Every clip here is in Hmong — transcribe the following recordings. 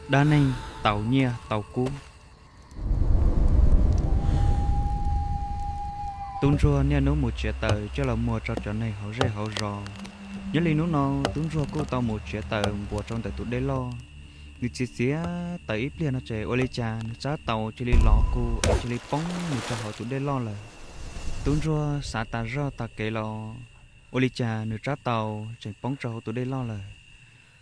Dab neeg tau nyiaj tau kub. Tub ntsuag niaj hnub mus txiav taws coj los muag rau cov neeg hauv zej hauv zos. Nyob li hnub no, tub ntsuag kuj tau mus txiav taws npuas rau ntawm tus dej loj. Nws txiav txiav taws ib pliag no ces ua li cas nws tsab taus cia li lov kuv es cia li poob mus rau hauv tus dej loj lawm. Tub ntsuag xav tas zog tas kev los, ua li cas nws tsab taus tseem poob rau hauv tus dej loj lawm.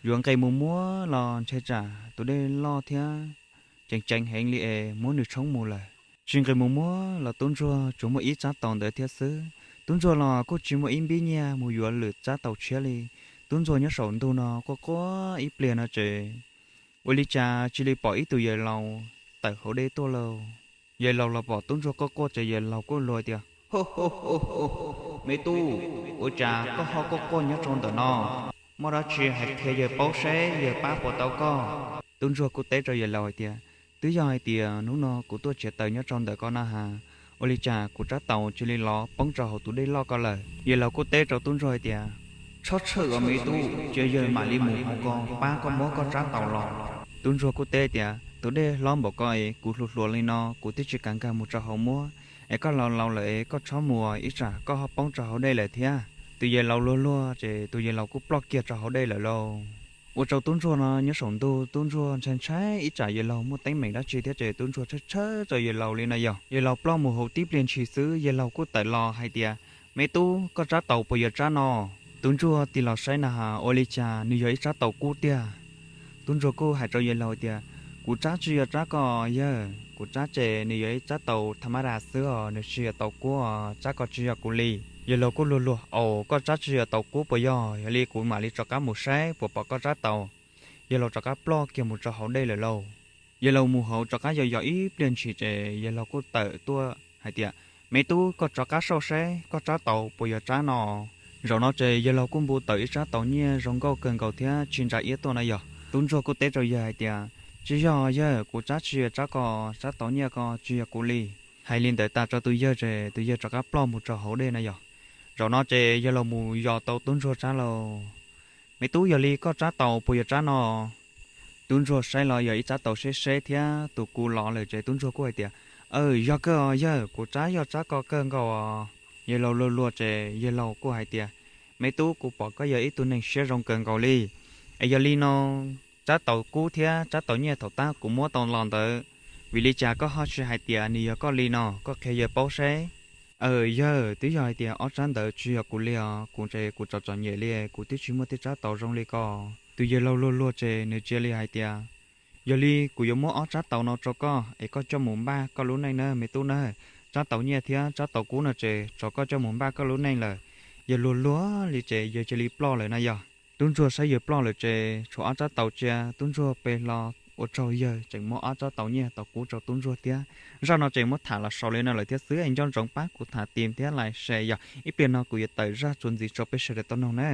Yuav nqes mus muab los ntshai tsam tus dej loj thiab ceev ceev heev li es muab nws tshoob mus lawm. Tsis nqes mus muab los tub ntsuag tsuas muaj ib tsab taus ntawd thiab xwb. Tub ntsuag los kuj tsis muaj ib npib nyiaj mus yuav lwm tsab taus tshiab li. Tub ntsuag nyob saum ntug no quaj quaj ib pliag no ces ua li cas cia li pom ib tug yawg laus tawm hauv dej tuaj lauj. Yawg laus los pom tub ntsuag quaj quaj ces yawg laus kuj luag tias, Me tub, ua cas koj ho quaj quaj nyob rau ntawm no? Muaj dab tsi hais qhia yawg paub seb yawg pab puas tau koj? Tub ntsuag kuj teb rau yawg laus hais tias, Twb yog hais tias hnub no kuv tuaj txiav taws nyob rau ntawm ko na has, ua li cas kuv tsab taus cia li lov poob rau hauv tus dej loj ko lawm? Yawg laus kuj teb rau tub ntsuag hais tias, Txhob txhawj os me tub, cia yawg mam li mus hauv ko pab koj muab koj tsab taus los. Tub ntsuag kuj teb tias, Tus dej hlob npaum ko es kuv hluas hluas li no kuv twb tsis kam nkag mus rau hauv muab, es koj laus laus lawm es koj txhob mus ib tsam koj ho poob rau hauv dej lawm thiab. Tus yawg laus luag luag ces tus yawg laus kuj ploj kiag rau hauv dej lawm lauj. Ua rau tub ntsuag no nyob saum ntug tub ntsuag ntshai ntshai ib tsam yawg laus muaj teeb meem dab tsi thiab ces tub ntsuag txhawj txhawj rau yawg laus li no yog. Yawg laus ploj mus hauv tib pliag ntshis xwb yawg laus kuj tawm los hais tias, Me tub, koj tsab taus puas yog tsab no? Tub ntsuag tig los saib na has ua li cas nws yog ib tsab taus kub tiag. Tub ntsuag kuj hais rau yawg laus tias, Kuv tsab tsis yog tsab ko yawg, kuv tsab ces nws yog ib tsab taus tham ma das xwb os, nws tsis yog taus kub os, tsab ko tsis yog kuv li. Yawg laus kuj luag luag, Au, koj tsab tsis yog taus kub puas yog? Yog li kuv mam li rov qab mus saib puas pom koj tsab taus. Yawg laus rov qab ploj kiag mus rau hauv dej lawm lauj. Yawg laus mus hauv rov qab yos yos ib pliag ntshis ces yawg laus kuj tawm tuaj hais tias, Me tub, koj rov qab soj saib koj tsab taus puas yog tsab no. Zaum no ces yawg laus kuj npu tawm ib tsab taus nyiaj zoo nkauj kawg nkaus thiab tsis ntsa iab tuaj na yog. Tub ntsuag kuj teb rau yawg hais tias, Tsis yog yawg, kuv tsab tsis yog tsab ko, tsab taus nyiaj ko tsis yog kuv li. Hais li ntawd tas rau tus yawg ces tus yawg rov qab ploj mus rau hauv dej na yog. Zaum no ces yawg laus mus yos tau tub ntsuag tsab lauj. Me tub, yog li koj tsab taus puas yog tsab no? Tub ntsuag saib los yog ib tsab taus seb seb thiab tus kub los lawm ces tub ntsuag kuj hais tias, Aw, yog kawg os yawg, kuv tsab yog tsab ko kawg nkaus os. Yawg laus luag luag ces yawg laus kuj hais tias, Me tub, kuv pom koj yog ib tug neeg siab zoo kawg nkaus li. Es yog li no, tsab taus kub thiab tsab taus nyiaj thaum tab kuv muab tau los ntawd, vim li cas koj ho tsis hais tias nws yog koj li no, koj qhia yawg paub seb. Aw yawg, twb yog hais tias ob tsab ntawd tsis yog kuv li os, kuv ces kuv txom txom nyem li, kuv twb tsis muaj tej tsab taus zoo li ko. Tus yawg laus luag luag ces nws cia li hais tias, Yog li kuv yuav muab ob tsab taus no rau koj es koj coj mus npaj koj lub neej na me tub na. Tsab taus nyiaj thiab tsab taus kub no ces tsov koj coj mus npaj koj lub neej lawm. Yawg luag luag li ces yawg cia li ploj lawm na yog. Tub ntsuag saib yawg ploj lawm ces tshuav ob tsab taus cia, tub ntsuag pe hlo ua tsaug yawg tseem muab ob tsab taus nyiaj taus kub rau tub ntsuag thiab. Zaj no ces muab tham los xaus li no lawm thiab xwb, nco ntsoov pab kuv tham tim thiab like share yog ib pliag no kuv yuav tawm zaj txuas ntxiv rau peb sawv daws tau noog na.